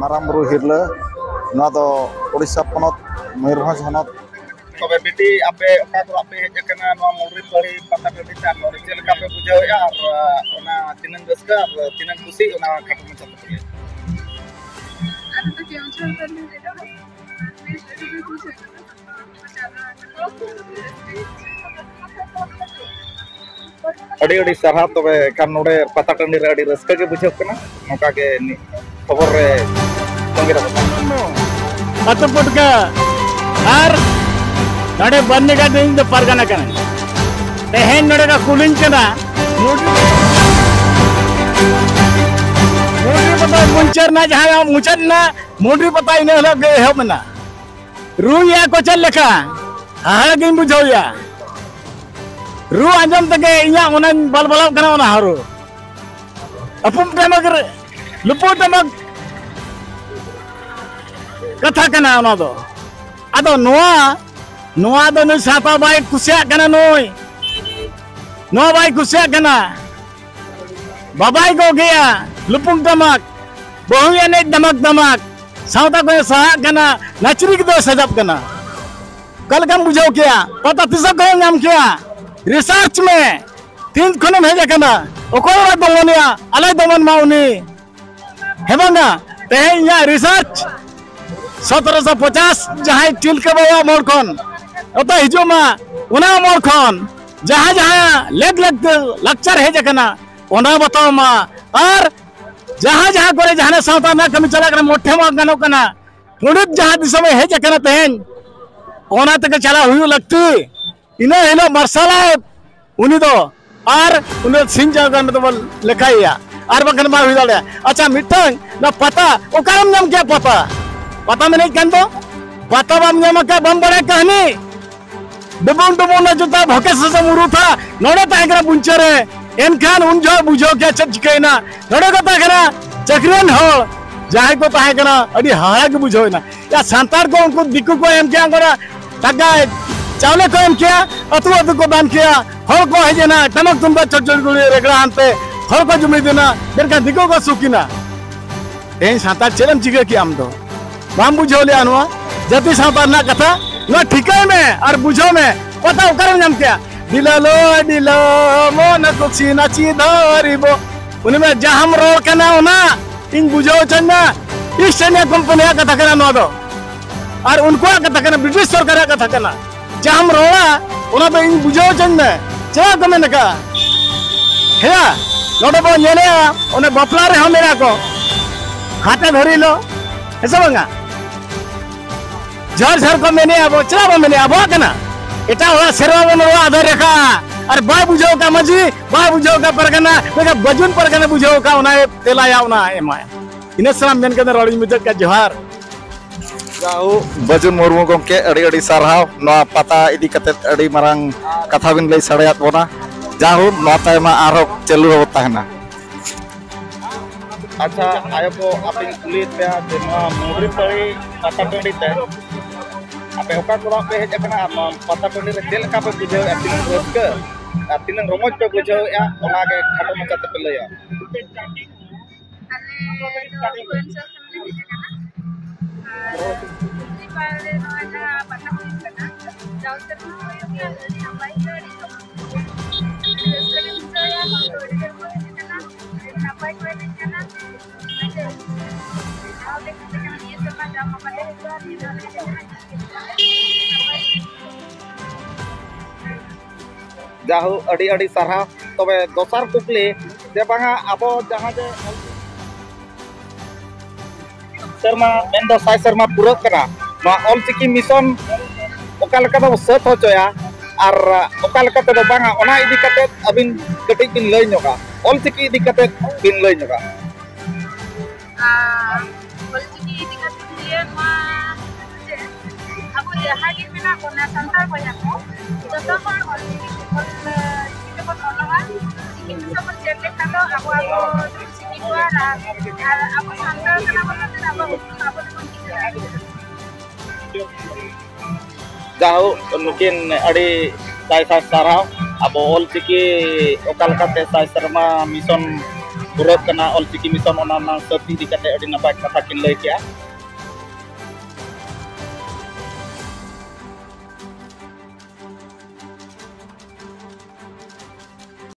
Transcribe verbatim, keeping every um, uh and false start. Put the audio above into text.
ᱢᱟᱨᱟᱝ ᱵᱩᱨᱩ ᱦᱤᱨᱞᱟᱹ, ᱱᱚᱣᱟ ᱫᱚ ᱳᱰᱤᱥᱟ ᱯᱚᱱᱚᱛ, ᱢᱚᱭᱩᱨᱵᱷᱚᱸᱡᱽ ᱦᱚᱱᱚᱛ᱾ ᱛᱚᱵᱮ ᱵᱤᱴᱤ, ᱟᱯᱮ ᱚᱠᱟ ᱠᱷᱚᱱᱟᱜ ᱯᱮ ᱦᱮᱡ ᱟᱠᱟᱱᱟ ᱱᱚᱣᱟ ᱢᱩᱰᱨᱤ ᱯᱟᱹᱲᱤ ᱯᱟᱛᱟ ᱴᱟᱺᱰᱤ ᱛᱮ, ᱟᱨ ᱱᱚᱰᱮ ᱪᱮᱫ ᱞᱮᱠᱟ ᱯᱮ ᱵᱩᱡᱷᱟᱹᱣᱮᱫᱼᱟ, ᱟᱨ ᱚᱱᱟ ᱛᱤᱱᱟᱹᱝ ᱨᱟᱹᱥᱠᱟᱹ ᱟᱨ ᱛᱤᱱᱟᱹᱝ ᱠᱩᱥᱤ, ᱚᱱᱟ ᱠᱷᱟᱴᱚ ᱢᱟᱪᱷᱟ ᱛᱮ ᱞᱟᱹᱭ? ᱟᱞᱮ ᱫᱚ ᱠᱮᱣᱚᱱᱡᱷᱚᱨ ᱠᱷᱚᱱ ᱞᱮ ᱦᱮᱡ ᱟᱠᱟᱱᱟ᱾ ᱵᱮᱥ ᱟᱹᱰᱤ ᱵᱮᱥ ᱵᱩᱡᱷᱟᱹᱜ ᱠᱟᱱᱟ᱾ ᱟᱹᱰᱤ ᱟᱹᱰᱤ ᱥᱟᱨᱦᱟᱣ᱾ ᱛᱚᱵᱮ ᱠᱷᱟᱱ ᱱᱚᱰᱮ ᱯᱟᱛᱟ ᱴᱟᱺᱰᱤ ᱨᱮ ᱟᱹᱰᱤ ᱨᱟᱹᱥᱠᱟᱹ ᱜᱮ ᱵᱩᱡᱷᱟᱹᱜ ᱠᱟᱱᱟ᱾ ᱱᱚᱝᱠᱟ ᱜᱮ ᱱᱤ-, ᱠᱷᱚᱵᱚᱨ ᱨᱮ ᱛᱚᱸᱜᱮ ᱨᱮ ᱵᱚᱱ ᱛᱟᱦᱮᱱᱟ᱾ ᱟᱹᱛᱩ ᱯᱩᱴᱠᱟᱹ ᱟᱨ ᱱᱚᱰᱮ ᱵᱟᱹᱨᱱᱤᱜᱷᱟᱴ ᱨᱤᱱ ᱫᱚ ᱯᱟᱨᱜᱟᱱᱟ ᱠᱟᱱᱟᱧ᱾ ᱛᱮᱦᱮᱧ ᱱᱚᱰᱮ ᱠᱚ ᱠᱩᱞᱤᱧ ᱠᱟᱱᱟ, ᱢᱩᱰᱨᱤ, ᱢᱩᱰᱨᱤ ᱯᱟᱛᱟ ᱢᱩᱪᱟᱹᱫ ᱮᱱᱟ, ᱡᱟᱦᱟᱸ ᱢᱩᱪᱟᱹᱫ ᱮᱱᱟ, ᱢᱩᱰᱨᱤ ᱯᱟᱛᱟ ᱤᱱᱟᱹ ᱦᱤᱞᱳᱜ ᱜᱮ ᱮᱦᱚᱵ ᱮᱱᱟ᱾ ᱨᱩᱭᱮᱫᱼᱟ ᱠᱚ ᱪᱮᱫ ᱞᱮᱠᱟ, ᱦᱟᱦᱟᱲᱟ ᱜᱤᱧ ᱵᱩᱡᱷᱟᱹᱣᱮᱫᱼᱟ᱾ ᱨᱩ ᱟᱸᱡᱚᱢ ᱛᱮᱜᱮ ᱤᱧᱟᱹᱜ ᱢᱚᱱᱮᱧ ᱵᱟᱞᱵᱟᱞᱟᱣ ᱠᱟᱱᱟ, ᱚᱱᱟ ᱦᱚᱸ ᱨᱩ᱾ ᱟᱹᱯᱩᱢ ᱴᱟᱢᱟᱠ ᱨᱮ, ᱞᱩᱯᱩ ᱴᱟᱢᱟᱠ ᱠᱟᱛᱷᱟ ᱠᱟᱱᱟ ᱚᱱᱟ ᱫᱚ᱾ ᱟᱫᱚ ᱱᱚᱣᱟ, ᱱᱚᱣᱟ ᱫᱚ ᱱᱩᱭ ᱥᱟᱶᱛᱟ ᱵᱟᱭ ᱠᱩᱥᱤᱭᱟᱜ ᱠᱟᱱᱟ, ᱱᱩᱭ ᱱᱚᱣᱟ ᱵᱟᱭ ᱠᱩᱥᱤᱭᱟᱜ ᱠᱟᱱᱟ᱾ ᱵᱟᱵᱟᱭ ᱜᱚᱜᱮᱜᱼᱟ ᱞᱩᱯᱩᱝ ᱴᱟᱢᱟᱠ, ᱵᱟᱹᱦᱩᱭ ᱮᱱᱮᱡ ᱫᱟᱢᱟᱠ ᱫᱟᱢᱟᱠ, ᱥᱟᱶᱛᱟ ᱠᱚᱭ ᱥᱟᱦᱟᱜ ᱠᱟᱱᱟ, ᱱᱟᱪᱨᱤ ᱠᱚᱫᱚᱭ ᱥᱟᱡᱟᱵ ᱠᱟᱱᱟ᱾ ᱚᱠᱟ ᱞᱮᱠᱟᱢ ᱵᱩᱡᱷᱟᱹᱣ ᱠᱮᱭᱟ? ᱯᱟᱛᱟ ᱛᱤᱥᱚᱜ ᱠᱷᱚᱱᱮᱢ ᱧᱟᱢ ᱠᱮᱭᱟ? ᱨᱤᱥᱟᱨᱪ ᱢᱮ, ᱛᱤᱱ ᱠᱷᱚᱱᱮᱢ ᱦᱮᱡ ᱟᱠᱟᱱᱟ? ᱚᱠᱚᱭ ᱚᱲᱟᱜ ᱫᱚᱢᱚᱱᱮᱭᱟ? ᱟᱞᱚᱭ ᱫᱚᱢᱚᱱ ᱢᱟ ᱩᱱᱤ᱾ ᱦᱮᱸ ᱵᱟᱝᱟ? ᱛᱮᱦᱮᱧ ᱤᱧᱟᱹᱜ ᱨᱤᱥᱟᱨᱪ ᱥᱚᱛᱨᱚᱥᱚ ᱯᱚᱪᱟᱥ ᱡᱟᱦᱟᱸᱭ ᱛᱤᱞᱠᱟᱹ ᱵᱟᱵᱟᱣᱟᱜ ᱢᱳᱲ ᱠᱷᱚᱱ ᱚᱛᱚ ᱦᱤᱡᱩᱜ ᱢᱟ, ᱚᱱᱟ ᱢᱳᱲ ᱠᱷᱚᱱ ᱡᱟᱦᱟᱸ ᱡᱟᱦᱟᱸ ᱞᱮᱠ ᱞᱮᱠ ᱞᱟᱠᱪᱟᱨ ᱦᱮᱡ ᱟᱠᱟᱱᱟ, ᱚᱱᱟ ᱵᱟᱛᱟᱣ ᱢᱟ᱾ ᱟᱨ ᱡᱟᱦᱟᱸ ᱡᱟᱦᱟᱸ ᱠᱚᱨᱮ ᱡᱟᱦᱟᱱᱟᱜ ᱥᱟᱶᱛᱟ ᱨᱮᱱᱟᱜ ᱠᱟᱹᱢᱤ ᱪᱟᱞᱟᱜ ᱠᱟᱱᱟ, ᱢᱚᱴᱷᱮ ᱵᱟᱝ ᱜᱟᱱᱚᱜ ᱠᱟᱱᱟ, ᱯᱚᱸᱰᱤᱛ ᱡᱟᱦᱟᱸ ᱫᱤᱥᱚᱢᱮ ᱦᱮᱡ ᱟᱠᱟᱱᱟ ᱛᱮᱦᱮᱧ, ᱚᱱᱟ ᱛᱮᱜᱮ ᱪᱟᱞᱟᱣ ᱦᱩᱭᱩᱜ ᱞᱟᱹᱠᱛᱤ᱾ ᱤᱱᱟᱹ ᱦᱤᱞᱳᱜ ᱢᱟᱨᱥᱟᱞᱟᱭ ᱩᱱᱤ ᱫᱚ, ᱟᱨ ᱩᱱᱤ ᱫᱚ ᱥᱤᱧ ᱪᱟᱸᱫᱳ ᱜᱟᱱ ᱫᱚᱵᱚᱱ ᱞᱮᱠᱷᱟᱭᱮᱭᱟ, ᱟᱨ ᱵᱟᱝᱠᱷᱟᱱ ᱵᱟᱭ ᱦᱩᱭ ᱫᱟᱲᱮᱭᱟᱜᱼᱟ᱾ ᱟᱪᱪᱷᱟ, ᱢᱤᱫᱴᱟᱝ ᱱᱚᱣᱟ ᱯᱟᱛᱟ ᱚᱠᱟᱨᱮᱢ ᱧᱟᱢ ᱠᱮᱭᱟ? ᱯᱟᱛᱟ, ᱯᱟᱛᱟ ᱢᱮᱱᱮᱫ ᱠᱟᱱ ᱫᱚ, ᱯᱟᱛᱟ ᱵᱟᱢ ᱧᱟᱢ ᱟᱠᱟᱫ, ᱵᱟᱢ ᱵᱟᱲᱟᱭ ᱠᱟᱹᱦᱱᱤ᱾ ᱰᱩᱵᱩᱝ ᱰᱩᱵᱩᱝ ᱱᱟ ᱡᱩᱛᱟ ᱵᱷᱚᱠᱮ ᱥᱟᱥᱟ ᱢᱩᱨᱩᱛᱷᱟ ᱱᱚᱰᱮ ᱛᱟᱦᱮᱸ ᱠᱟᱱᱟ ᱵᱩᱧᱪᱟᱹ ᱨᱮ᱾ ᱮᱱᱠᱷᱟᱱ ᱩᱱ ᱡᱚᱦᱚᱜ ᱵᱩᱡᱷᱟᱹᱣ ᱠᱮᱭᱟ ᱪᱮᱫ ᱪᱤᱠᱟᱹᱭᱮᱱᱟ᱾ ᱱᱚᱰᱮ ᱠᱚ ᱛᱟᱦᱮᱸ ᱠᱟᱱᱟ ᱪᱟᱹᱠᱨᱤᱭᱟᱱ ᱦᱚᱲ, ᱡᱟᱦᱟᱸᱭ ᱠᱚ ᱛᱟᱦᱮᱸ ᱠᱟᱱᱟ, ᱟᱹᱰᱤ ᱦᱟᱦᱟᱲᱟ ᱜᱮ ᱵᱩᱡᱷᱟᱹᱣ ᱮᱱᱟ᱾ ᱭᱟ, ᱥᱟᱱᱛᱟᱲ ᱠᱚ ᱩᱱᱠᱩ ᱫᱤᱠᱩ ᱠᱚ ᱮᱢ ᱠᱮᱭᱟ ᱚᱱᱠᱟᱱᱟᱜ ᱴᱟᱠᱟ, ᱪᱟᱣᱞᱮ ᱠᱚ ᱮᱢ ᱠᱮᱭᱟ, ᱟᱹᱛᱩ ᱟᱹᱛᱩ ᱠᱚ ᱫᱟᱱ ᱠᱮᱭᱟ, ᱦᱚᱲ ᱠᱚ ᱦᱮᱡ ᱮᱱᱟ, ᱴᱟᱢᱟᱠ ᱛᱩᱢᱫᱟᱜ ᱪᱚᱲᱪᱚᱲᱤ ᱨᱮᱜᱽᱲᱟ ᱟᱱᱛᱮ ᱦᱚᱲ ᱠᱚ ᱡᱩᱢᱤᱫ ᱮᱱᱟ, ᱢᱮᱱᱠᱷᱟᱱ ᱫᱤᱠᱩ ᱠᱚ ᱥᱩᱠ ᱮᱱᱟ᱾ ᱛᱮᱦᱮᱧ ᱥᱟᱱᱛᱟᱲ ᱪᱮᱫ ᱮᱢ ᱪᱤᱠᱟᱹ ᱠᱮᱜᱼᱟ ᱟᱢ ᱫᱚ? ᱵᱟᱢ ᱵᱩᱡᱷᱟᱹᱣ ᱞᱮᱜᱼᱟ ᱱᱚᱣᱟ ᱡᱟᱹᱛᱤ ᱥᱟᱶᱛᱟ ᱨᱮᱱᱟᱜ ᱠᱟᱛᱷᱟ? ᱱᱚᱣᱟ ᱴᱷᱤᱠᱟᱹᱭ ᱢᱮ ᱟᱨ ᱵᱩᱡᱷᱟᱹᱣ ᱢᱮ᱾ ᱯᱟᱛᱟ ᱚᱠᱟᱨᱮᱢ ᱧᱟᱢ ᱠᱮᱜᱼᱟ? ᱰᱤᱞᱟᱹᱞᱚ ᱰᱤᱞᱟᱹ ᱢᱚᱱ ᱠᱩᱥᱤ ᱱᱟᱪᱤ ᱫᱷᱟᱹᱨᱤᱵᱚ᱾ ᱩᱱᱤ ᱢᱮ ᱡᱟᱦᱟᱸᱢ ᱨᱚᱲ ᱠᱟᱱᱟ ᱚᱱᱟ ᱤᱧ ᱵᱩᱡᱷᱟᱹᱣ ᱦᱚᱪᱚᱧ ᱢᱮ᱾ ᱤᱥᱴ ᱤᱱᱰᱤᱭᱟ ᱠᱳᱢᱯᱟᱱᱤᱭᱟᱜ ᱠᱟᱛᱷᱟ ᱠᱟᱱᱟ ᱱᱚᱣᱟ ᱫᱚ, ᱟᱨ ᱩᱱᱠᱩᱣᱟᱜ ᱠᱟᱛᱷᱟ ᱠᱟᱱᱟ, ᱵᱨᱤᱴᱤᱥ ᱥᱚᱨᱠᱟᱨᱟᱜ ᱠᱟᱛᱷᱟ ᱠᱟᱱᱟ᱾ ᱡᱟᱦᱟᱸᱢ ᱨᱚᱲᱟ ᱚᱱᱟ ᱫᱚ ᱤᱧ ᱵᱩᱡᱷᱟᱹᱣ ᱦᱚᱪᱚᱧ ᱢᱮ᱾ ᱪᱮᱫᱟᱜ ᱠᱚ ᱢᱮᱱ ᱟᱠᱟᱫᱼᱟ? ᱦᱮᱸᱭᱟ, ᱱᱚᱰᱮ ᱵᱚᱱ ᱧᱮᱞᱮᱜᱼᱟ, ᱚᱱᱮ ᱵᱟᱯᱞᱟ ᱨᱮᱦᱚᱸ ᱢᱮᱱᱟᱜ ᱠᱚ, ᱦᱟᱴᱮ ᱫᱷᱟᱹᱨᱤ ᱞᱚ, ᱦᱮᱸ ᱥᱮ ᱵᱟᱝᱟ? ᱡᱷᱟᱨ ᱡᱷᱟᱨ ᱠᱚ ᱢᱮᱱᱮᱜᱼᱟ, ᱟᱵᱚ ᱪᱮᱫᱟᱜ ᱵᱚᱱ ᱢᱮᱱᱮᱜᱼᱟ? ᱟᱵᱚᱣᱟᱜ ᱠᱟᱱᱟ᱾ ᱮᱴᱟᱜ ᱦᱚᱲᱟᱜ ᱥᱮᱨᱣᱟ ᱵᱚᱱ ᱨᱚᱲᱟ ᱟᱫᱷᱟᱨ ᱨᱮᱠᱷᱟ, ᱟᱨ ᱵᱟᱭ ᱵᱩᱡᱷᱟᱹᱣ ᱠᱟᱜ ᱢᱟᱹᱡᱷᱤ, ᱵᱟᱭ ᱵᱩᱡᱷᱟᱹᱣ ᱠᱟᱜ ᱯᱟᱨᱜᱟᱱᱟ, ᱢᱮᱱᱠᱷᱟᱱ ᱵᱟᱹᱡᱩᱱ ᱯᱟᱨᱜᱟᱱᱟ ᱵᱩᱡᱷᱟᱹᱣ ᱠᱟᱜ, ᱚᱱᱟᱭ ᱛᱮᱞᱟᱭᱟ, ᱚᱱᱟ ᱮᱢᱟᱭᱟ᱾ ᱤᱱᱟᱹ ᱥᱟᱱᱟᱢ ᱢᱮᱱ ᱠᱟᱛᱮ ᱨᱚᱲᱤᱧ ᱢᱩᱪᱟᱹᱫ ᱠᱟᱜᱼᱟ᱾ ᱡᱚᱦᱟᱨ᱾ ᱡᱟᱦᱳ, ᱵᱟᱹᱡᱩᱱ ᱢᱩᱨᱢᱩ ᱜᱚᱢᱠᱮ, ᱟᱹᱰᱤ ᱟᱹᱰᱤ ᱥᱟᱨᱦᱟᱣ ᱱᱚᱣᱟ ᱯᱟᱛᱟ ᱤᱫᱤ ᱠᱟᱛᱮ ᱟᱹᱰᱤ ᱢᱟᱨᱟᱝ ᱠᱟᱛᱷᱟ ᱵᱤᱱ ᱞᱟᱹᱭ ᱥᱟᱰᱮᱭᱟᱫ ᱵᱚᱱᱟ᱾ ᱡᱟᱦᱳ, ᱱᱚᱣᱟ ᱛᱟᱭᱚᱢ ᱟᱨᱦᱚᱸ ᱪᱟᱹᱞᱩ ᱨᱮᱵᱚ ᱛᱟᱦᱮᱱᱟ᱾ ᱟᱪᱪᱷᱟ, ᱟᱭᱳ ᱠᱚ, ᱟᱯᱮᱧ ᱠᱩᱞᱤᱭᱮᱫ ᱯᱮᱭᱟ ᱡᱮ ᱱᱚᱣᱟ ᱢᱩᱫᱽᱨᱤ ᱯᱟᱹᱲᱤ ᱯᱟᱛᱟ ᱴᱟᱺᱰᱤ ᱛᱮ ᱟᱯᱮ ᱚᱠᱟ ᱠᱚᱨᱮ ᱯᱮ ᱦᱮᱡ ᱟᱠᱟᱱᱟ ᱟᱨ ᱱᱚᱣᱟ ᱯᱟᱛᱟ ᱴᱟᱺᱰᱤ ᱨᱮ ᱪᱮᱫ ᱞᱮᱠᱟ ᱯᱮ ᱵᱩᱡᱷᱟᱹᱣᱮᱫᱼᱟ? ᱛᱤᱱᱟᱹᱜ ᱨᱟᱹᱥᱠᱟᱹ ᱟᱨ ᱛᱤᱱᱟᱹᱜ ᱨᱚᱢᱚᱡᱽ ᱯᱮ ᱵᱩᱡᱷᱟᱹᱣᱮᱫᱼᱟ, ᱚᱱᱟᱜᱮ ᱠᱷᱟᱴᱚ ᱢᱟᱪᱷᱟ ᱛᱮᱯᱮ ᱞᱟᱹᱭᱟ᱾ ᱟᱞᱮ ᱫᱚ ᱯᱷᱩᱞᱟᱱᱥᱚᱞ ᱠᱷᱚᱱᱞᱮ ᱦᱮᱡ ᱟᱠᱟᱱᱟ᱾ ᱟᱨ ᱢᱩᱫᱽᱨᱤ ᱯᱟᱲ ᱨᱮ ᱱᱚᱣᱟ ᱡᱟᱦᱟᱸ ᱯᱟᱛᱟ ᱦᱩᱭᱩᱜ ᱠᱟᱱᱟ, ᱡᱟᱣ ᱥᱮᱨᱢᱟ ᱦᱩᱭᱩᱜ ᱠᱟᱱᱟ, ᱟᱹᱰᱤ ᱱᱟᱯᱟᱭ ᱜᱮ, ᱟᱹᱰᱤ ᱨᱟᱹᱥᱠᱟᱹ ᱞᱮ ᱵᱩᱡᱷᱟᱹᱣᱮᱫᱼᱟ᱾ ᱱᱚᱣᱟ ᱫᱚ ᱟᱹᱰᱤ ᱡᱳᱨ ᱠᱚ ᱦᱮᱡ ᱟᱠᱟᱱᱟ, ᱟᱹᱰᱤ ᱱᱟᱯᱟᱭ ᱠᱚ ᱮᱱᱮᱡ ᱠᱟᱱᱟ᱾ ᱟᱪᱪᱷᱟ, ᱡᱟᱣ ᱞᱮᱠᱟ ᱛᱮᱜᱮ ᱱᱤᱭᱟᱹ ᱥᱮᱨᱢᱟ ᱡᱟᱣ ᱵᱟᱝ ᱞᱮ ᱦᱤᱡᱩᱜᱼᱟ, ᱱᱤᱭᱟᱹ ᱫᱷᱟᱣ ᱞᱮ ᱦᱮᱡ ᱟᱠᱟᱱᱟ᱾ ᱡᱟᱦᱳ, ᱟᱹᱰᱤ ᱟᱹᱰᱤ ᱥᱟᱨᱦᱟᱣ᱾ ᱛᱚᱵᱮ ᱫᱚᱥᱟᱨ ᱠᱩᱠᱞᱤ ᱡᱮ ᱵᱟᱝᱟ ᱟᱵᱚ ᱡᱟᱦᱟᱸ ᱡᱮ ᱥᱮᱨᱢᱟ ᱢᱮᱱᱫᱚ ᱥᱟᱭ ᱥᱮᱨᱢᱟ ᱯᱩᱨᱟᱹᱜ ᱠᱟᱱᱟ, ᱱᱚᱣᱟ ᱚᱞᱪᱤᱠᱤ ᱢᱤᱥᱚᱱ ᱚᱠᱟ ᱞᱮᱠᱟ ᱛᱮᱵᱚ ᱥᱟᱹᱛ ᱦᱚᱪᱚᱭᱟ ᱟᱨ ᱚᱠᱟ ᱞᱮᱠᱟ ᱛᱮᱫᱚ ᱵᱟᱝᱟ, ᱚᱱᱟ ᱤᱫᱤ ᱠᱟᱛᱮ ᱟᱹᱵᱤᱱ ᱠᱟᱹᱴᱤᱡ ᱵᱤᱱ ᱞᱟᱹᱭ ᱧᱚᱜᱟ, ᱚᱞᱪᱤᱠᱤ ᱤᱫᱤ ᱠᱟᱛᱮ ᱵᱤᱱ ᱞᱟᱹᱭ ᱧᱚᱜᱟ᱾ ᱟᱨ ᱚᱞᱪᱤᱠᱤ ᱤᱫᱤ ᱠᱟᱛᱮ ᱞᱟᱹᱭᱟ ᱱᱚᱣᱟ ᱡᱮ ᱟᱵᱚ ᱡᱟᱦᱟᱸ ᱜᱮ ᱢᱮᱱᱟᱜ ᱵᱚᱱᱟ ᱥᱟᱱᱛᱟᱲ ᱵᱚᱭᱦᱟ ᱠᱚ, ᱡᱚᱛᱚ ᱦᱚᱲ ᱚᱞᱪᱤᱠᱤ ᱛᱮᱵᱚᱱ, ᱚᱞᱪᱤᱠᱤ ᱛᱮᱵᱚᱱ ᱚᱞᱚᱜᱼᱟ, ᱪᱤᱠᱤ ᱛᱮᱵᱚᱱ ᱪᱮᱫ ᱞᱮᱠᱷᱟᱱ ᱫᱚ ᱟᱵᱚ, ᱟᱵᱚ ᱪᱤᱠᱤ ᱠᱚᱣᱟ ᱟᱨ, ᱟᱨ ᱟᱵᱚ ᱥᱟᱱᱛᱟᱲ ᱠᱟᱱᱟ ᱵᱚᱱ ᱢᱮᱱᱛᱮ ᱟᱵᱚ ᱩᱯᱨᱩᱢ ᱟᱵᱚ ᱛᱮᱵᱚᱱ ᱴᱤᱠᱟᱹ ᱫᱟᱲᱮᱭᱟᱜᱼᱟ᱾ ᱡᱟᱦᱳ, ᱱᱩᱠᱤᱱ ᱟᱹᱰᱤ ᱥᱟᱭ ᱥᱟᱭ ᱥᱟᱨᱦᱟᱣ᱾ ᱟᱵᱚ ᱚᱞᱪᱤᱠᱤ ᱚᱠᱟ ᱞᱮᱠᱟᱛᱮ ᱥᱟᱭ ᱥᱮᱨᱢᱟ ᱢᱤᱥᱚᱱ ᱯᱩᱨᱟᱹᱜ ᱠᱟᱱᱟ ᱚᱞᱪᱤᱠᱤ ᱢᱤᱥᱚᱱ, ᱚᱱᱟ ᱨᱮᱱᱟᱜ ᱥᱟᱹᱛ ᱤᱫᱤ ᱠᱟᱛᱮ ᱟᱹᱰᱤ ᱱᱟᱯᱟᱭ ᱠᱟᱛᱷᱟ ᱠᱤᱱ ᱞᱟᱹᱭ ᱠᱮᱜᱼᱟ᱾